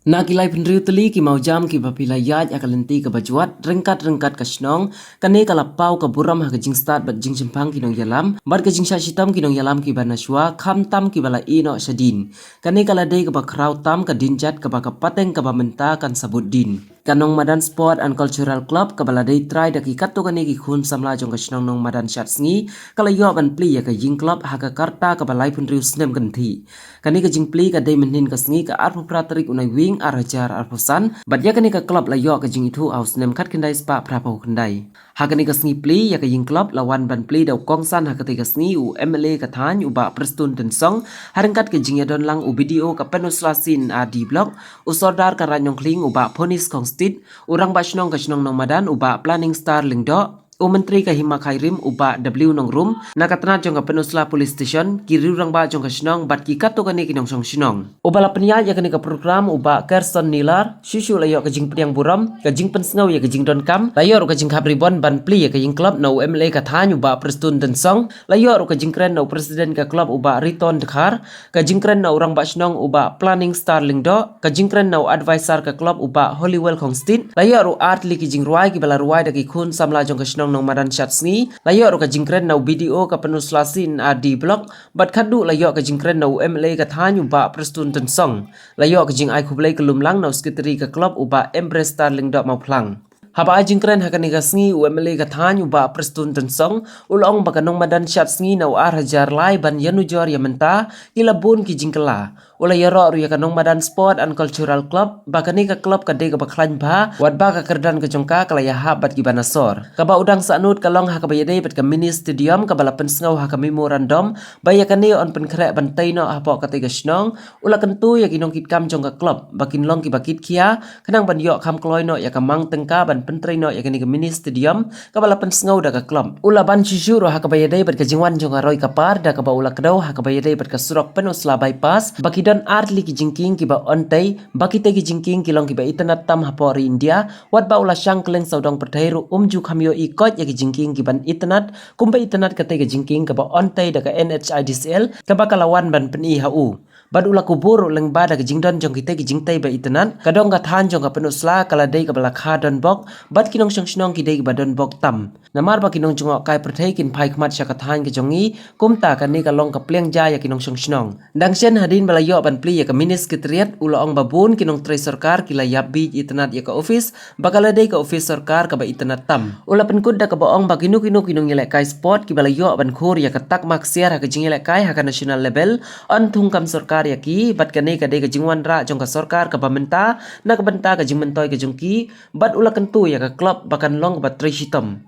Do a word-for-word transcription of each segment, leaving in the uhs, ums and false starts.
Na ki laiphew hynriew tylli ki mawjam kiba phi la ïaid ha ka lynti kaba jwat ryngkat ryngkat ka shnong, kane ka la paw ka burom ha ka jingstad bad jingshemphang ki nongïalam bad ka jingshah shitom ki nongïalam kiba na shuwa, khamtam kiba la ïehnoh shadien. Kane ka la dei kaba khraw tam ka dienjat kaba ka pateng kaba mynta kan sa bud dien. Ka Nongmadan Sport and Cultural Club kaba la dei trai da ki katto katne ki khun samla jong ka shnong Nongmadan Shatsngi, ka la ïoh ban plie ïa ka ïing club ha ka karta kaba laiphew hynriew snem kynthih. Kane ka jingplie ka dei mynhynnin ka sngi ka arphew phra tarik u Naiwieng ar hajar arphew san, bad ïa kane ka club la ïoh ka jingithuh ha u snem khatkhyndai spah phraphew khyndai. Ha kane ka sngi plie ïa ka ïing club la wan ban plie da u kongsan ha katei ka sngi u M L A ka thaiñ u Bah Prestone Tynsong, ha ryngkat ka jingïadon lang u B D O ka Pynursla C and R D Block, u Sordar ka Raid Nongkhlieh u Bah Phonis Khongstit, u Rangbah Shnong ka shnong Nongmadan u Bah Planningstar Lyngdoh, u Myntri ka Hima Khyrim u Bah W Nongrum, na ka tnat jong ka Pynursla Police Station, ki riew rangbah jong ka shnong bad ki katto katne ki nongshong shnong. Uba la pynïaid ïa kane ka program u Bah Kerson Nilar, shuh shuh la ïoh ka jingpdiang burom, ka jingpynsngew ïa ka jingdonkam, la ïoh ruh ka jingkhap ribon ban plie ïa ka ïing club na u M L A ka thaiñ u Bah Prestone Tynsong, la ïoh ruh ka jingkren na u President ka club u Bah Riton Dkhar, ka jingkren na u Rangbah Shnong u Bah Planningstar Lyngdoh, ka jingkren na u Advisor ka club u Bah Holywell Khongstit, la ïoh ruh ar tylli ki jingrwai kiba la rwai da ki khun samla jong ka shnong Nongmadan Shatsngi, la ïoh ruh ka jingkren na u B D O ka Pynursla C and R D Block, bad khatduh la ïoh ka jingkren na u M L A ka thaiñ u Bah Prestone Tynsong. La ïoh ka jingai khublei ka lumlang na u Secretary ka club u Bah Embrace Star Lyngdoh Mawphlang. Haba ai jingkren ha kane ka sngi u M L A ka thaiñ u Bah Prestone Tynsong, u la ong ba ka Nongmadan Shatsngi na u ar hajar lai ban ïanujor ïa mynta, ki la bun ki jingkylla. U la ïaroh ruh ïa ka Nongmadan Sport and Cultural Club, ba kane ka club ka dei kaba khlaiñ bha, wat ba ka kyrdan ka jong ka ka la ïahap bad kiba na sor. Kaba u dang sahnud ka long ha kaba ïadei bad ka mini stadium kaba la pynsngew ha ka memorandum, ba ïa kane yn pynkhreh ban tei noh hapoh katei ka shnong, u la kyntu ïa ki nongkitkam jong ka club, ba kin long kiba kitkhia, khnang ban ïoh kham kloi noh ïa ka mang tyngka ban pyntrei noh ïa kane ka mini stadium, kaba la pynsngew da ka club. U la ban shuh shuh ruh ha kaba ïadei bad ka jingwan jong ka roi ka par da kaba u la kdew ha kaba ïadei bad ka surok Pynursla bypass, ba ki don ar tylli ki jingkieng kiba yn tei, ba kitei ki jingkieng ki long kiba itynnad tam hapoh ri India, wat ba u la shang kylleng sawdong pyrthei ruh um ju kham ïohi koit ïa ki jingkieng kiban itynnad, kumba itynnad katei ka jingkieng kaba yn tei da ka N H I D C L, kaba ka la wan ban pyni ha u. Bad u la kubur ruh lyngba da ka jingdon jong kitei ki jingtei ba itynnad, ka dong ka thaiñ jong ka Pynursla ka la dei kaba la kha donbok, bad ki nongshong shnong ki dei kiba donbok tam. Namar ba ki nongjngohkai pyrthei kin phai khmat sha ka thaiñ ka jong ngi, kumta kane ka long ka pliang ja ïa ki nongshong shnong. Dang shen hadien ba la ïoh ban plie ïa ka mini secretariat, u la ong ba bun ki nongtrei sorkar ki la ïap bieit itynnad ïa ka office, ba ka la dei ka office sorkar kaba itynnad tam. U la pynkut da kaba ong ba kino kino ki nongïalehkai sport kiba la ïoh ban khur ïa ka takma ksiar ha ka jingïalehkai ha ka national level, yn thungkam sorkar ïa ki, bad kane ka dei ka jingwanrah jong ka sorkar kaba mynta, na ka bynta ka jingmyntoi ka jong ki, bad u la kyntu ïa ka club ba kan long kaba trei shitom.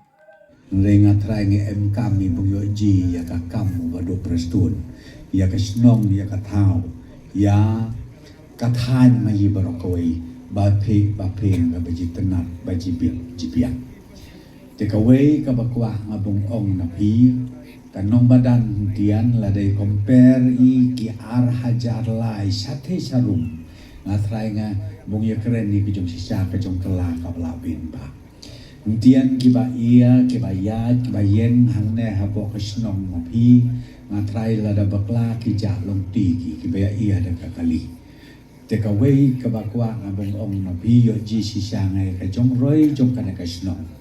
Hynrei nga trai nga em kam i bym ïoh ji ïa ka kam uba duk Prestone, ïa ka shnong, ïa ka thaw, ïa ka thaiñ ma i baroh kawei, ba phi, ba phi nga ba ji tynnad, ba ji bit, ji biang. Te kawei kaba kwah nga bung ong na phi, ka Nongmadan Hyntian la dei compare i ki ar hajar lai shatei sharum. Nga trai nga bung ïa kren i ka jong shisha ka jong ka la ka bla bin ba. Hyntian kiba ïa, kiba ïa, kiba ïeng hangne hapoh ka shnong ma phi, nga trai lada bakla ki ja long ti ki, kiba ïa ïa da ka kali. Te kawei kaba kwah nga bung ong na phi ïoh ji shisha ngai ka jong roi jong kane ka shnong.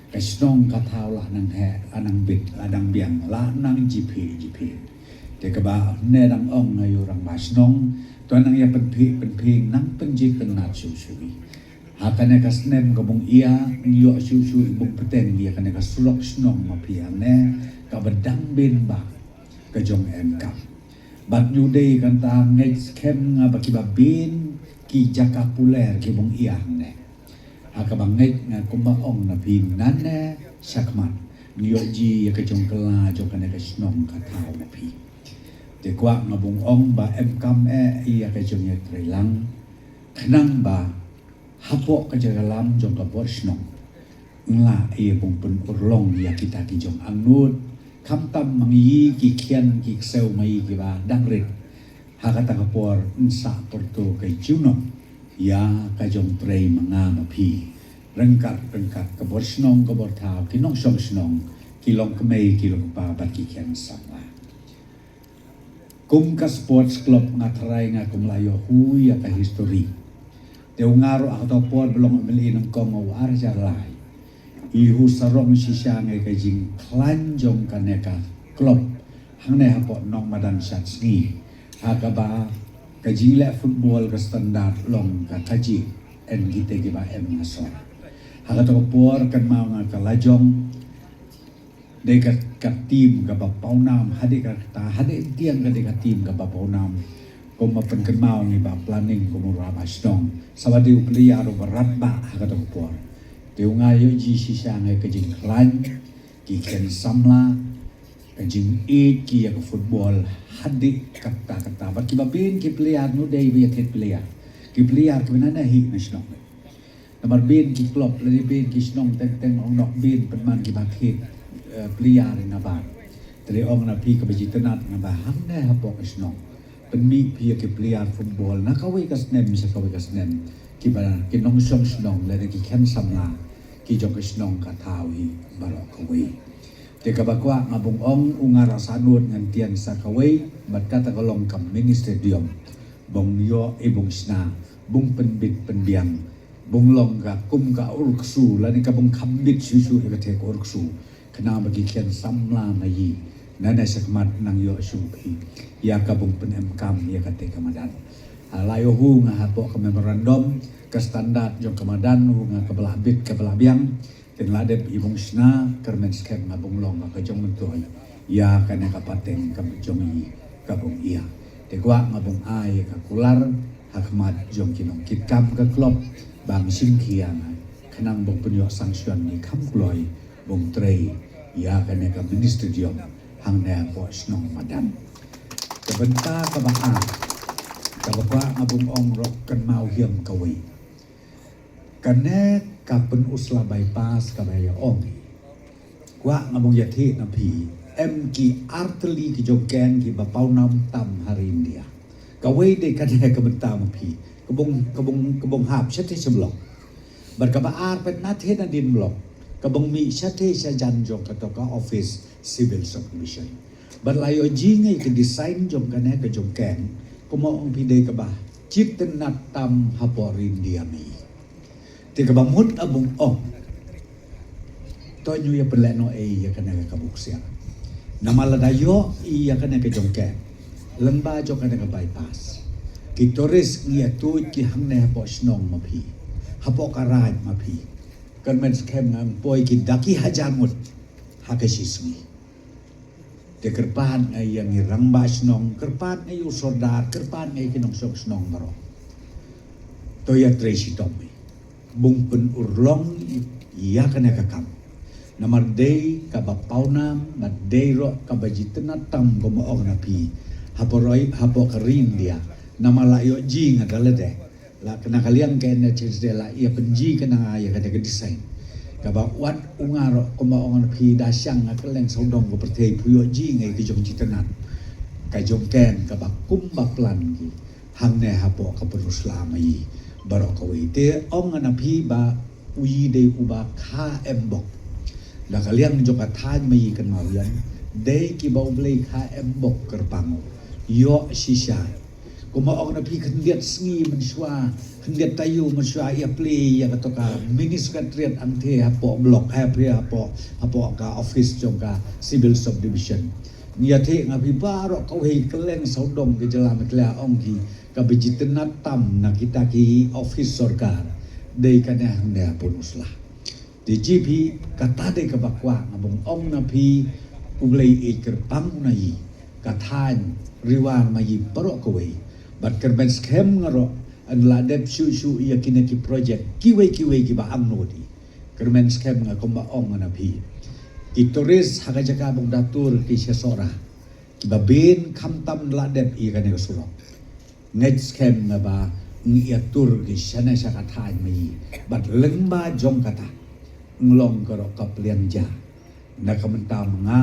Ka shnong ka thaw la nang heh, la nang bit, la nang biang, la nang ji phi, ji phi. Te kaba ne dang ong nga ïoh rang ba shnong, to nang ïa pynphi, pynphi, nang pynji tynnad shu shu. Ha kane ka snem ka bung ïa, ïoh shu shu bung pynten ïa kane ka surok shnong ma phi ane, kaba dang bin ba, ka jong em kam. Bad nyu dei kan ta ngeit skhem nga ba kiba bin ki jaka puler ki bung ïa hangne. Ha kaba ngeit nga kumba ong na phi nangne shakhmat. Ngi ïoh ji ïa ka jong ka la jong kane ka shnong ka thaw ma phi. Te kwah nga bung ong ba em kam eh ïa ka jong ïa trei lang. Khnang ba hapoh ka jaka lam jong ka bor shnong. Nga la ïa bung pynurlong ïa kita ki jong angnud. Khamtam ma ngi ki khian ki ksew ma i kiba dang rit. Ha kata ka por nsa porto ka junong. Ïa ka jong trei ma nga ma phi. Ryngkat, ryngkat ka bor shnong ka bor thaw ki nongshong shnong. Ki long kmei ki long kpa bad ki khian samla. Kum ka sports club nga trai nga kum la ïoh hu ïa ka history. Te u nga ruh ha kato por ba long M L A nyngkong u ar hajar lai. I hu sarong shisha ngi ka jingkhlaiñ jong kane ka club hangne hapoh Nongmadan Shatsngi. Ha kaba ka jingleh football ka standard long ka kajih en kite kiba em ha sor. Ha kato ka por kynmaw nga ka lajong dei ka, ka team kaba pawnam, hadei ka ta, hadei tiang ka dei ka team kaba pawnam. Kumba pynkynmaw ngi ba planning kumba ba shnong. Sa ba dei u player uba rat ba ha kato ka por. Te u nga ïoh ji shisha ngi ka jingkhlaiñ, ki khlaiñ samla, ka jingïeit ki ïa ka football, hadei kata kata. Bad kiba bin ki player nu dei ba ïa ki player. Ki player kiba na na hi na shnong. Namar bin ki club lane bin ki shnong teng teng ong nok bin pynman kiba khit, eh, player ina ban. Te ong na phi kaba jitynnat nga ba hangne hapoh ka shnong pynmih phi ïa ki player football na kawei ka snem sha kawei ka snem. Kiba ki nongshong shnong lane ki khlaiñ samla ki jong ka shnong ka thaw hi baroh kawei. Te kaba kwah nga bung ong u nga rasa nud ngan tian sa kawei bad kata ka long ka mini stadium. Bung ïoh i bung sna, bung pynbit pynbiang, bung long ka kum ka urksu lane ka bung khambit shuh shuh ïa ka te ka urksu. Khnang ba ki khlaiñ samla ma i nane shakhmat nang ïoh shuh hi ïa ka bung pynemkam ïa kate ka madan. Ah, la ïoh hu nga hapoh ka memorandum ka standard jong ka madan hu nga kaba la bit kaba la biang. Te la dep i bung sna kyrmen skhem nga bung long ka jong myntoi ïa kane ka pateng ka jong i ka bung ïa. Te kwah nga bung ai ka kular ha khmat jong ki nongkitkam ka club ba ngin shim khia nga khnang bung pynïoh sanction ni kham kloi bung trei ïa kane ka mini stadium hangne hapoh shnong madan. Ka bynta kaba ar kaba kwah nga bung ong ruh kynmaw hiam kawei. Kane ka Pynursla bypass kaba ïa ong hi. Kwah nga bung ïathuh na phi em ki artylli ki jong keng kiba pawnam tam ha ri India. Kawei dei kane ka bynta ma phi ka bung ka bung ka bung hap shatei sha Block. Bad kaba ar pat na thei na din Block ka bung mih shatei sha jan jong kato ka office civil subdivision. Bad la ïoh ji ngi ka design jong kane ka jong keng kumba ong phi dei kaba jitynnat tam hapoh ri India mi. Te kaba mut abung ong to nyu ïa pynleh noh ei ïa kane ka buk siang. Namar lada ïoh ïa kane ka jong keng lyngba jong kane ka bypass ki tourist ngi ïa tuid ki hangne hapoh shnong ma phi, hapoh ka raid ma phi. Kyrmen skhem ngan poi ki da ki hajar ngut ha ka shi sngi. Te kyrpad nga ïa ngi rangbah shnong, kyrpad nga ïa u sordar, kyrpad nga ïa ki nongshong shnong baroh. To ïa trei shitom bung pynurlong ïa kane ka kam. Namar dei kaba pawnam bad dei ruh kaba jitynnat tam kumba ong na phi hapoh ri, hapoh ka ri India. Namar la ïoh ji nga da lade la kane ka liang ka N H S D la ïa pynji kane nga ïa kane ka design. Kaba wat u nga ruh kumba ong na phi da shang nga kylleng sawdong ka pyrthei phi ïoh ji nga ïa ka jong jitynnat ka jong keng kaba kumba plan ki hangne hapoh ka Pynursla ma i baroh kawei. Te ong na phi ba u i dei uba kha em bok. Da ka liang jong ka thaiñ ma i kynmaw ïa dei kiba U Blei kha em bok kyrpang u ïoh shisha. Kumba ong na phi khyndiat sngi mynshuwa, khyndiat taïew mynshuwa ïa plie ïa kato ka mini secretariat angthe hapoh Block, eh, plie hapoh, hapoh ka office jong ka civil subdivision. Ngi ïathuh nga phi baroh kawei kylleng sawdong ka jylla Meghalaya ong ki kaba jitynnat tam na kita ki office sorkar dei kane hangne ha Pynursla. Te ji phi kata dei kaba kwah nga bung ong na phi U Blei i kyrpang na i ka thaiñ Ri War ma i baroh kawei. Bad kyrmen skhem nga ruh yn la dep shuh shuh ïa kine ki project kiwei kiwei kiba angnud i. Kyrmen skhem nga kumba ong na phi ki tourist ha ka jaka bung da tur ki sha Sohra kiba bin khamtam la dep ïa kane ka surok. Ngeit skhem nga ba ngi ïa tur ki shane sha ka thaiñ ma i. Bad lyngba jong kata ngi long ka ruh ka pliang ja na ka bynta ma nga,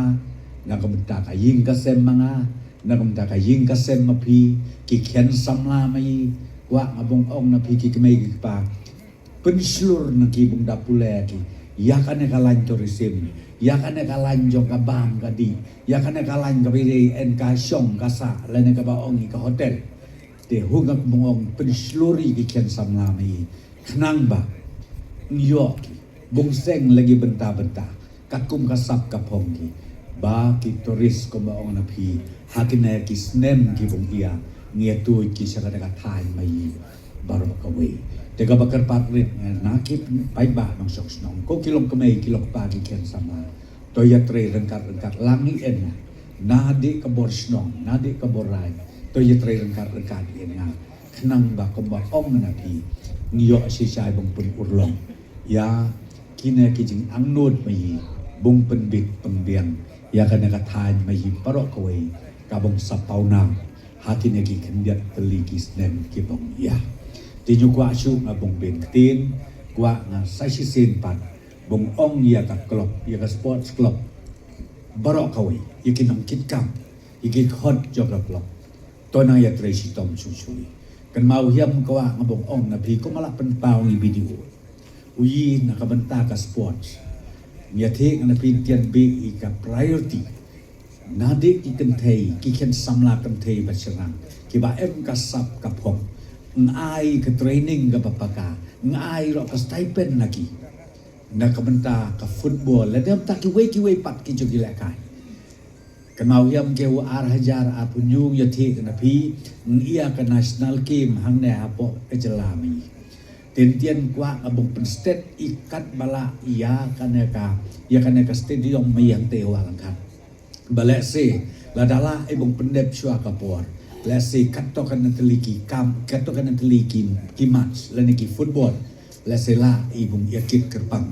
na ka bynta ka ïing ka sem ma nga, na ka bynta ka ïing ka sem ma phi, ki khian samla ma i. Kwah nga bung ong na phi ki kmie ki kpa, pynshlur na ki bung da pule ki ïa kane ka lain tourism, ïa kane ka lain jong ka bam ka dih, ïa kane ka lain kaba ïadei en ka shong ka sah lane kaba ong i ka hotel. Te hooid nga kynmaw ong pynshlur ïa ki khian samla ma i khnang ba ngi ïoh ki bun seng lagi bynta bynta katkum ka sap ka phong ki ba ki tourist kumba ong na phi ha kine ki snem ki bun ïa ngi ïa tuid ki sha kata ka thaiñ ma i baroh kawei. Te kaba kyrpad rit na ki paidbah nongshong shnong ko ki long kmie ki long kpa ki khian samla to ïa trei ryngkat ryngkat lang i en na dei ka bor shnong na dei ka bor rai to ïa trei ryngkat ryngkat i en na khnang ba kumba ong na phi ngi ïoh shisha i bun pynurlong ïa kine ki jingangnud ma i bun pynbit pynbiang ïa kane ka thaiñ ma i baroh kawei ka bun sa pawnam ha kine ki khyndiat tylli ki snem ki bun ïa. Te ngi kwah shuh nga bun bit ktien kwah nga sa shisien pat bun ong ïa ka club ïa ka sports club baroh kawei ïa ki nongkitkam ïa ki khot jong ka club to nang ïa trei shitom shuh shuh. Kynmaw hiam kwah nga bun ong na phi kumba la pynpaw ngi video u i na ka bynta ka sports. Ngi ïa thik na phi tian bi i ka priority na dei ki kynthei ki khian samla kynthei ba syrang kiba em ka sap ka phong. Ngai ka training kaba paka ngai ro ka stipend na ki na ka bynta ka football la dem ta kiwei kiwei pat ki jong ki lehkai. Kynmaw hiam ke u ar hajar ar pynjung ïa thik na phi ngi ïa ka national game hangne hapoh ka jylla mi. Tyntian kwah ka bun pynstet i kat bala ïa kane ka ïa kane ka stadium mi hangtei wa langkat. Ba lehse lada la i bun pyndep shuwa ka por lehse kat to kan tylli ki kam kat to kan tylli ki ki match lane ki football lehse la i bun ïa kit kyrpang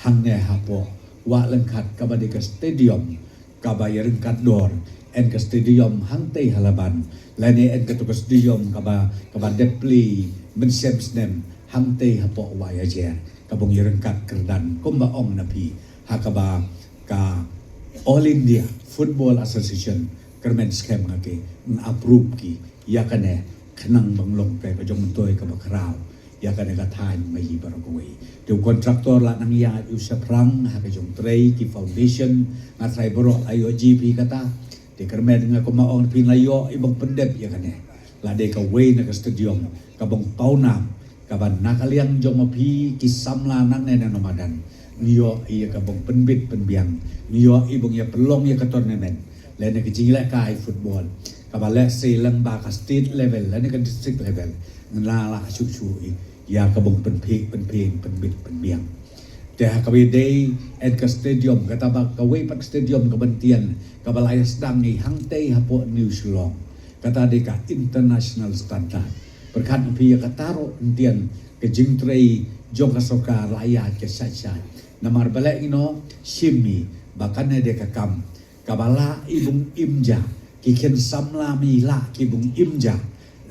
hangne hapoh wa langkat kaba dei ka stadium kaba ïa ryngkat dor en ka stadium hangtei ha Laban lane en ka to ka stadium kaba kaba dep pli mynshem snem hangtei hapoh wa ïa jer ka bun ïa ryngkat kyrdan kumba ong na phi ha kaba ka All India Football Association kyrmen skhem nga ke nga approve ki ïa kane khnang bang long ka jong myntoi kaba khraw ïa kane ka thaiñ ma i baroh kawei. Te u contractor la nang ïa u shaphrang ha ka jong trei ki foundation nga trai baroh la ïoh ji phi kata. Te kyrmen nga kumba ong phi la ïoh i bang pyndep ïa kane la dei kawei na ka stadium ka bang pawnam kaba na ka liang jong ma phi ki samla nangne na nomadan. Ngi ïoh ïa ka bang pynbit pynbiang ngi ïoh i bang ïa pynlong ïa ka tournament lane ka jinglehkai football kaba lehse lang ba ka state level lane ka district level ngi la la shuh shuh i ïa ka bang pynphi pynphi pynbit pynbiang. Te ha kawei dei en ka stadium kata ba kawei pat stadium ka byntian kaba la ïa sdang i hangtei hapoh New Shillong kata dei ka international standard. Pyrkhat phi ïa kata ruh yntian ka jingtrei jong ka sorkar la ïa ka shai shai namar ba leh ino shim i ba kane dei ka kam kaba la i bung im ja ki khian samla mi la ki bung im ja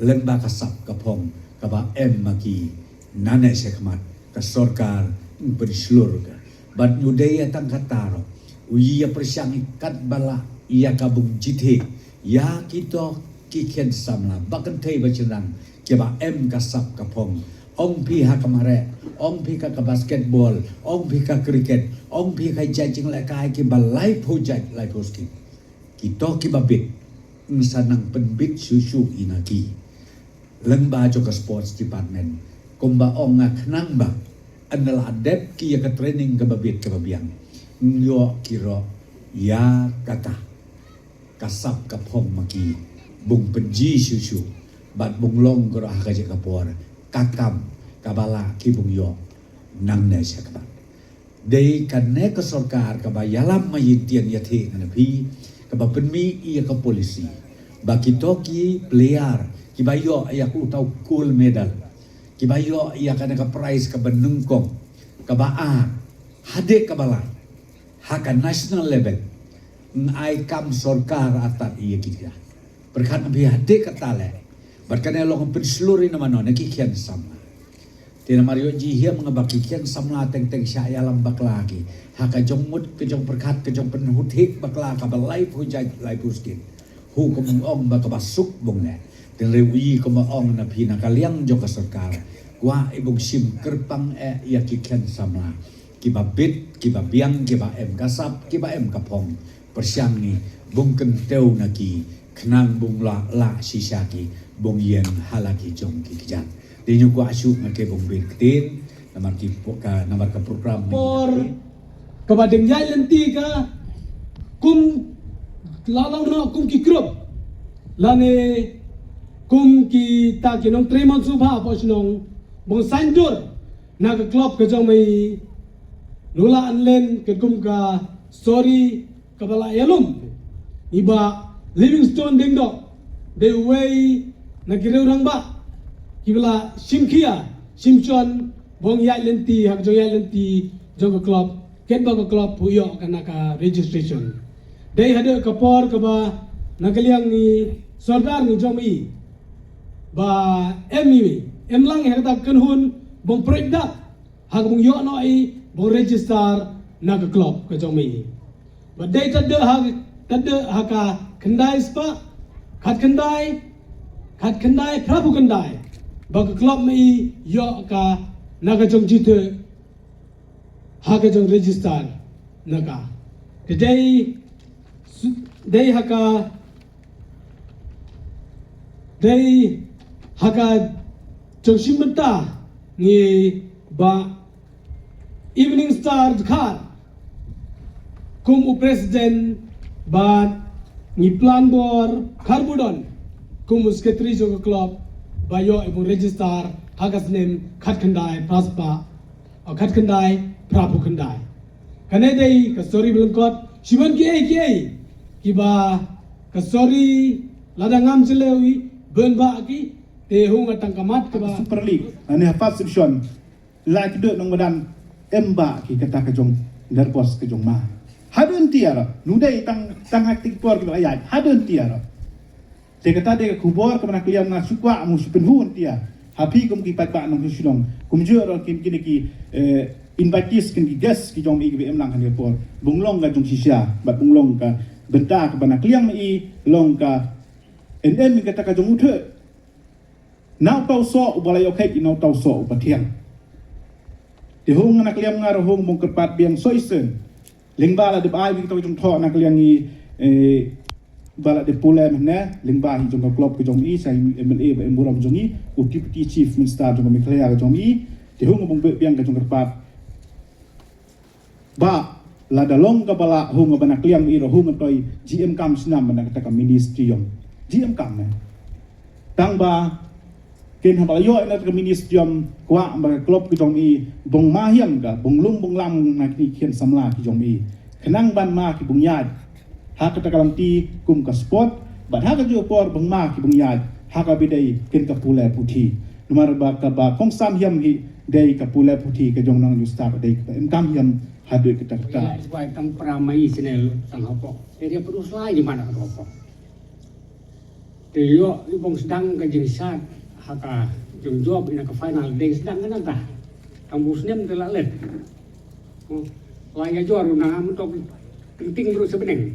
leng ba ka sap ka phong kaba em ma ki nane shakhmat ka sorkar u pynshlur ka bad nyu dei ya tang ka taro u yi ya pyrshang i kat bala ya ka bung jithe ya ki to ki khian samla ba kynthei ba chynrang kiba em ka sap ka phong. Ong phi ha ka mare, ong phi ka ka basketball, ong phi ka cricket, ong phi ka jajing lekai kiba lai phu jaj lai phu skim. Ki to kiba bit, ng sa nang pynbit shu shu ina ki. Leng ba jong ka sports department, kumba ong nga khnang ba, an la adep ki ya ka training kaba bit kaba biang. Ng yo ki ro ya kata. Ka sap ka phong ma ki bung pynji shu shu bad bung long kro ha ka jaka por ka kam kaba la ki bung yo nang ne sha kaba dei ka ne ka sorkar kaba yalam ma yin tian ya the ngan phi kaba pynmi ya ka policy ba ki to ki player kiba yo ya ku tau gold medal kiba yo ya ka ne ka prize kaba nungkong kaba a hade kaba la ha ka national level. Ng ai kam sorkar atat ïa ki jaka. Pyrkhat nga phi hadeh kata le. Bad kane long pynslur ina mano na ki khian samla. Te namar ïoh ji hiam nga ba ki khian samla teng teng sha ïalam bakla ki. Ha ka jong mut ka jong pyrkhat ka jong pynhuthik bakla ka ba lai phu jait lai phu skin. Hu ka mung ong ba ka ba suk bung ne. Teng re wi ka ma ong na phi na ka liang jong ka sorkar. Kwa i bung sim kyrpang eh ïa ki khian samla. Kiba bit, kiba biang, kiba em ka sap, kiba em ka phong. Pyrshang ni bung kyntew na ki Khnang bung lah lah shisha ki bung ïeng ha la ki jong ki kjat. Dei nyu kwah shu nga ke bung bir ktien namar ki ka namar ka program ni. Por kaba ding ïai lynti ka kum la long no kum ki group lane kum ki ta ki nongtrei mon subha po shnong bung saindur na ka club ka jong mei. Nula anlen ka kum ka story kaba la ïalum. Iba Livingstone Dengdok dei uwei na ki riew rangbah kiba la shim khia shim shon bong ïaid lynti ha ka jong ïaid lynti jong ka club. Ket ba ka club pu ïoh ka na ka registration. Dei hadeh ka por kaba na ka liang ni sordar ni jong i ba em i em lang ha ka ta kynhun bong prek dak ha ka bung ïoh noh i bung register na ka club ka jong mei. Ba dei tad ha tad ha ka khyndai spah khat khyndai khat khyndai phra phew khyndai ba ka club mei ïoh ka na ka jong jithe ha ka jong register na ka. Te dei dei ha ka dei ha ka jong shim bynta ngi ba Evening Star Dkhar kum u president bad ngi plan bor Kharbudon kum u secretary jong ka club ba ïoh i bung register ha ka snem khat khyndai phra spah khat khyndai phra phew khyndai. Kane dei ka story ba lyngkot shibun ki ei ki ei kiba ka story lada ngam jylliew i bun ba ki te hung a tang ka mat kaba Super League ane ha first division la ki dok nong madan em ba ki kata ka jong nervous ka jong ma hadun tiar nu dei tang tang hak tik por kiba ayat hadun tiar. Te kata dei ka khubor kaba na kliam nga shu kwah mu shu pynhun tia ha phi kum ki paidbah nong shu shnong kum jur kin kin ki invitees kin ki guest ki jong i kiba em lang ha ne por bung long ka jong shisha bad bung long ka bynta kaba na kliam i long ka en em kata ka jong u the na u tau so u ba la yokhek i na u tau so u ba thiang. Te hung na kliam nga ro hung bung kyrpad biang soi sen Lyngba la dep ai bing tong jong tho na ka liang i ba la dep pule mene lyngba hi jong ka club ka jong i sa M L A ba em burom jong i u deputy chief minister jong ka Meghalaya ka jong i te hung bong be biang ka jong ka pat ba la da long ka ba la hung ba na kliang i ro hung toi G M kam snam na ka ta ka ministry jong G M kam ne tang ba Kin haba ïoh ina ka ministry kwah ba ka club ki jong i bong ma hiam ka bong lum bong lam na ki khian samla ki jong i khnang ban ma ki bong ïaid ha ka ta ka lamti kum ka sport bad ha ka ju por bong ma ki bong ïaid ha ka bidei kin ka pule puthi. Namar ba ka ba kong sam hiam hi dei ka pule puthi ka jong nang ju sta ka dei ka em kam hiam ha dei ka ta ka ta. Bai tang pra mai sene tang hapo. Area perlu selai di mana ka hapo. Te ïoh i bong sdang ka jingsat ha ka jong jop ina ka final dei sdang ka nata. Kam bus nem te la let. La ïa jor na am tok ting bru sebeneng.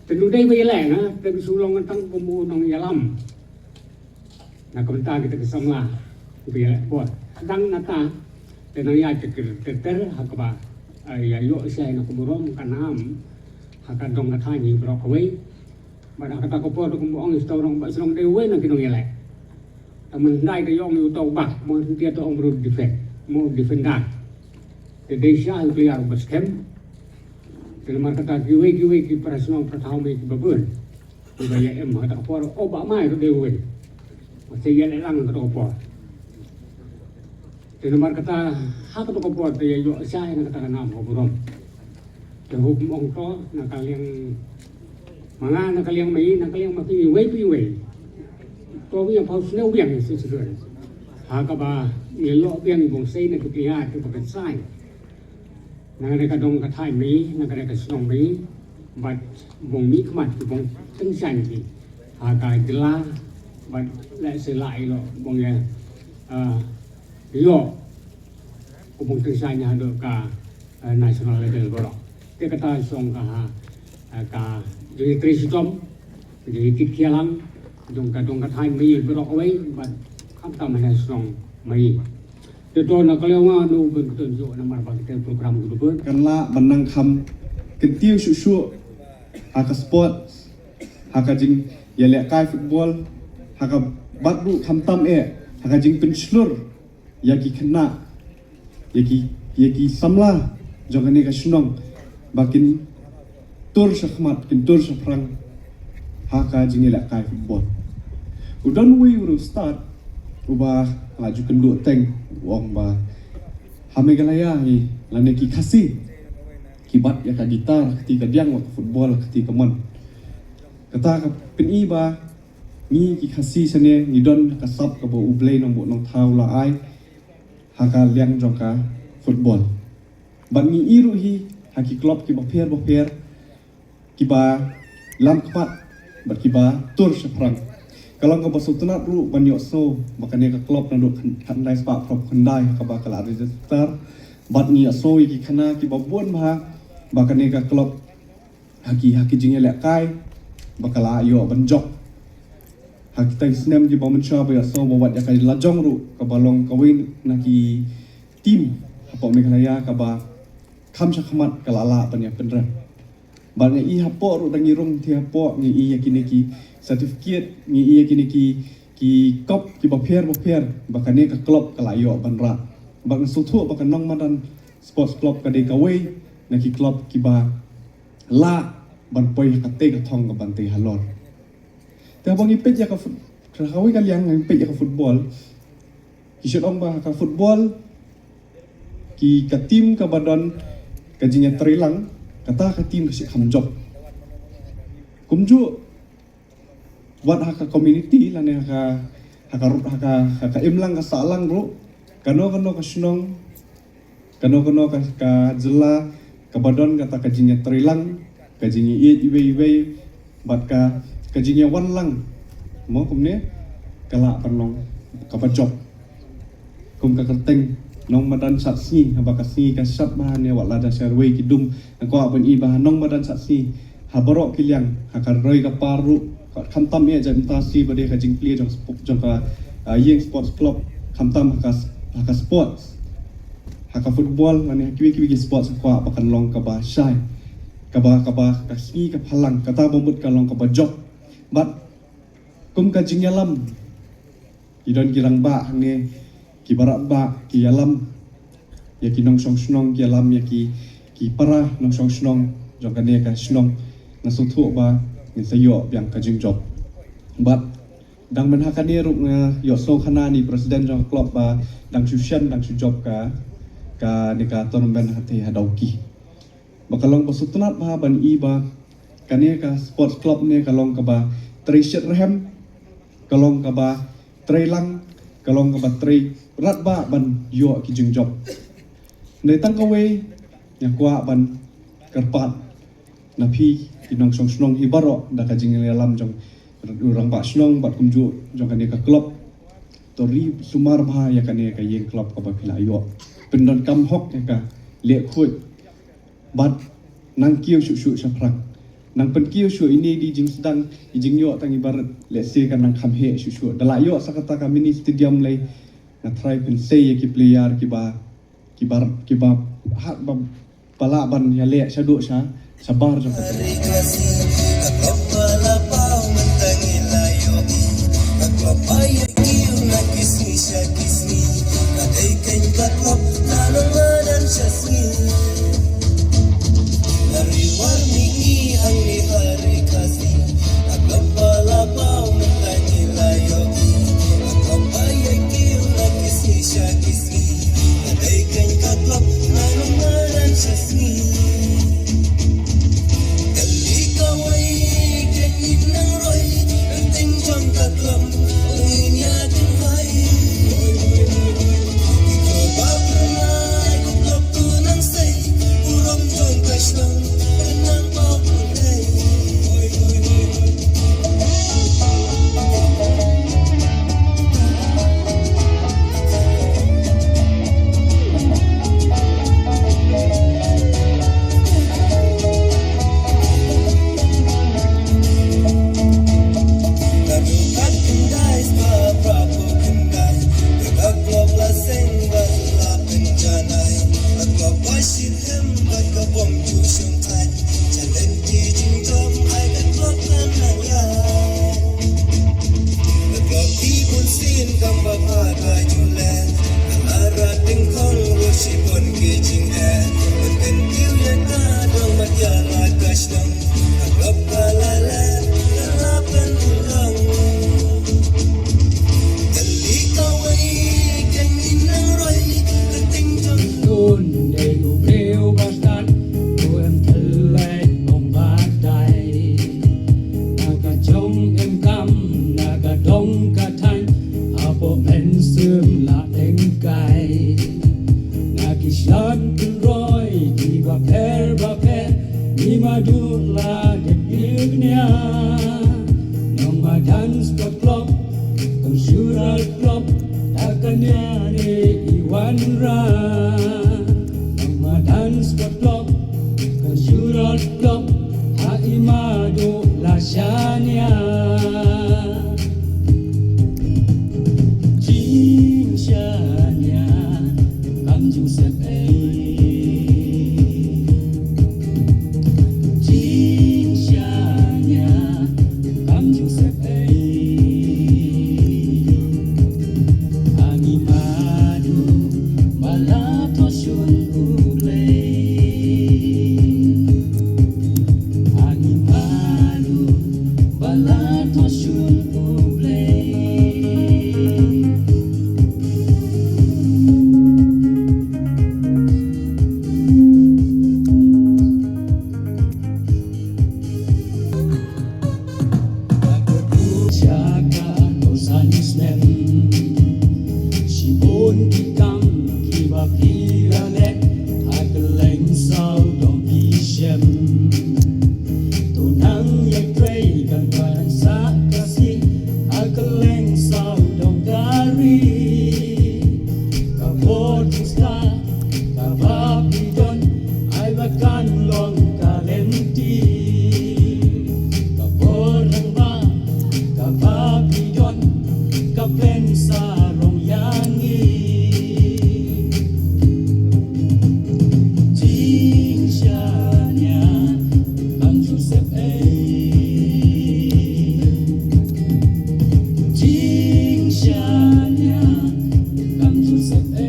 Te nu dei ba ïa leh na te bisu long tang pembu nong ïalam. Na ka bynta kita ka samla ku ba ïa leh por dang nata te nang ïa ter ter ha kaba ïa ïoh sia na ka burom ka nam ha ka dong ka thaiñ hi bro kawei. Ba na kata ka por da kumba ong sto rong ba srong dei wei na ki nong ïa leh. Ta man dai da ong yu tau ba mo ti ta ong bro defend mo defender. Te dei sia hu clear ba skem. Te namar kata kiwei kiwei ki para shnong para thaw mei ki ba bun. Ba ïa em ha ta ka por o ba mai ru dei wei. Ba te ïa le lang ha ta ka por. Te namar kata ha ta ka por te ïa ïoh sia na kata ka nam ka burom. Te hukum ong to na ka liang manga na ka liang mai na ka liang ma pi wei pi wei. To wi pau sne wi ang se se. Ha ka ba ïa lo biang bong sei na ka pi ha te ba ka sai. Na ka dei ka dong ka thaiñ mei na ka dei ka shnong mei bad bong mih khmat ki bong tyngshaiñ ki ha ka jylla bad leh se la ïoh bong ïa ïoh ku bong tyngshaiñ ha dok ka national level baroh. Te kata song ka ha ka jong i tri sitom jong i kit kialang jong ka dong ka thaiñ mei baroh kawei bad khamtam ha shnong mei. Te to na ka liang nga no ban kutun jo namar ba kita program ku dubun. Kan lah ban nang kham kyntiew shuh shuh ha ka sports, ha ka jingïalehkai football, ha kaba bad ruh khamtam eh ha ka jingpynshlur ïa ki khynnah, ïa ki, ïa ki samla jong kane ka shnong ba kin tur shakhmat, kin tur shaphrang ha ka jingïalehkai football. U don uwei u riewstad uba la ju kynduh teng, u ong ba ha Meghalaya hi lane ki Khasi ki bat ïa ka guitar ha ka kti kadiang, wa ka football ha ka kti kamon. Kata ka pyni ba ngi ki Khasi shane ngi don ka sap kaba U Blei Nongbuh Nongthaw u la ai ha ka liang jong ka football. Bad ngi i ruh hi ha ki club kiba pher bapher, kiba lam khmat bad kiba tur shaphrang. Ka long kaba sngewtynnat ruh ban ïohsngew ba kane ka club naduh khan-, khatkhyndai spah phraphew khyndai ha kaba ka la register. Bad ngi ïohsngew ïa ki khana kiba bun bha ba kane ka club ha ki, ha ki jingïalehkai ba ka la ïoh ban jop. Ha kita ki snem kiba mynshuwa ba ïohsngew ba wat ïa ka lajong ruh kaba long kawei na ki team hapoh Meghalaya kaba kham shakhmat ka la lah ban ïa pynrem. Bad ngi i hapoh ruh, da ngi rung te hapoh, ngi i ïa kine ki certificate, ngi i ïa kine ki, ki cup kiba pher bapher ba kane ka club ka la ïoh ban rah. Bad nga sngewthuh ba ka Nongmadan Sports Club ka dei kawei na ki club kiba lah ban poi ha katei ka thong ka ban tei halor. Te haba ngi peit ïa ka foot-, ha kawei ka liang ngi peit ïa ka football, ki shu ong ba ha ka football ki, ka team kaba don ka jingïatreilang, kata ka team ka shu kham jop. Kumjuh wat ha ka community lane ha ka, ha ka, ha ka, ha ka imlang ka sahlang ruh, kano kano ka shnong, kano kano ka, ka jylla kaba don kata ka jingïatreilang, ka jingïaieit iwei iwei bad ka, ka jingïawanlang, mo, kumne ka lah ban long kaba jop. Kum ka kyrteng Nongmadan Shatsngi, haba ka sngi ka shat bha ne wat la da sharwei ki dum, nga kwah ban i ba ha Nongmadan Shatsngi ha baroh ki liang, ha ka roi ka par ruh, khamtam eh jait mynta shi ba dei ka jingplie jong sp-, jong ka, ah, ïing sports club, khamtam ha ka, ha ka sports, ha ka football lane ha kiwei kiwei ki sports, kwah ba kan long kaba shai, kaba, kaba ka sngi ka phalang, kata ba mut ka long kaba jop. Bad kum ka jingïalam, ki don ki rangbah hangne, ki barat bah ki ïalam ïa ki nongshong shnong, ki ïalam ïa ki, ki para nongshong shnong jong kane ka shnong. Nga sngewthuh ba ngin sa ïoh biang ka jingjop. Bad dang mynha kane ruh nga ïohsngew khana na i president jong ka club ba dang shu shen, dang shu jop ka, kane ka tournament ha te ha Dawki. Ba ka long ba sngewtynnat bha ban i ba kane ka sports club ne ka long kaba trei shitrhem, ka long kaba trei lang, ka long kaba trei radbah ban ïoh ki jingjop. Nai tang kawei nga kwah ban kyrpad na phi ki nongshong shnong hi baroh, da ka jingïalam jong u rangbah shnong bad kumjuh jong kane ka club, to ri sumar bha ïa kane ka ïing club kaba phi la ïoh. Pyndonkam hok ïa ka, leh khuid bad nang kiew shuh shuh shaphrang. Nang pynkiew shuh, ine i dei jingsdang, i jingïoh tang i barit, lehse kan nang kham heh shuh shuh. Da la ïoh sa kata ka mini stadium lei, nga tharai pynsei ïa ki player kiba, kiba, kiba hat ba, ba lah ban ïaleh shaduh sha shabar jong ka. Sim la teng kai na ki shlak pynroi kiba pher ba pher, ngi madu la dep nia. Nong madan sport club, tong shural club, da kane i wanra. Nong madan sport club, tong shural club, ha i madu la shania. Jing shania, kam jing sep ei. Jing shania, kam jing sep ei. Ani madu, bala to shun u Blei. Ani madu, bala to shun u Blei. Shaka to sani snem. Shibun ki kam kiba phi la leh ha kylleng sawdong ki shem. To nang ïatrei kan balang sa ka si ha kylleng sawdong ka ri. Ka bor jingstad kaba phi don ai ba kan long ka lynti. Ka bor rangbah kaba phi don ka pynsarong ïa ngi. Jingshania kam ju sep ei. Jingshania kam ju sep ei.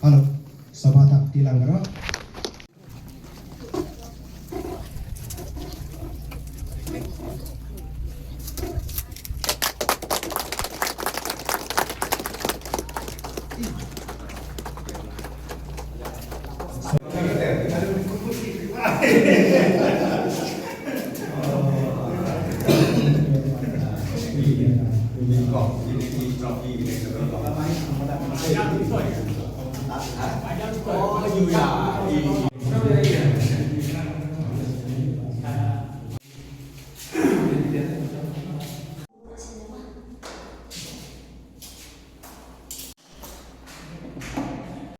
Hello, sngewbha tap kti lang ka rok.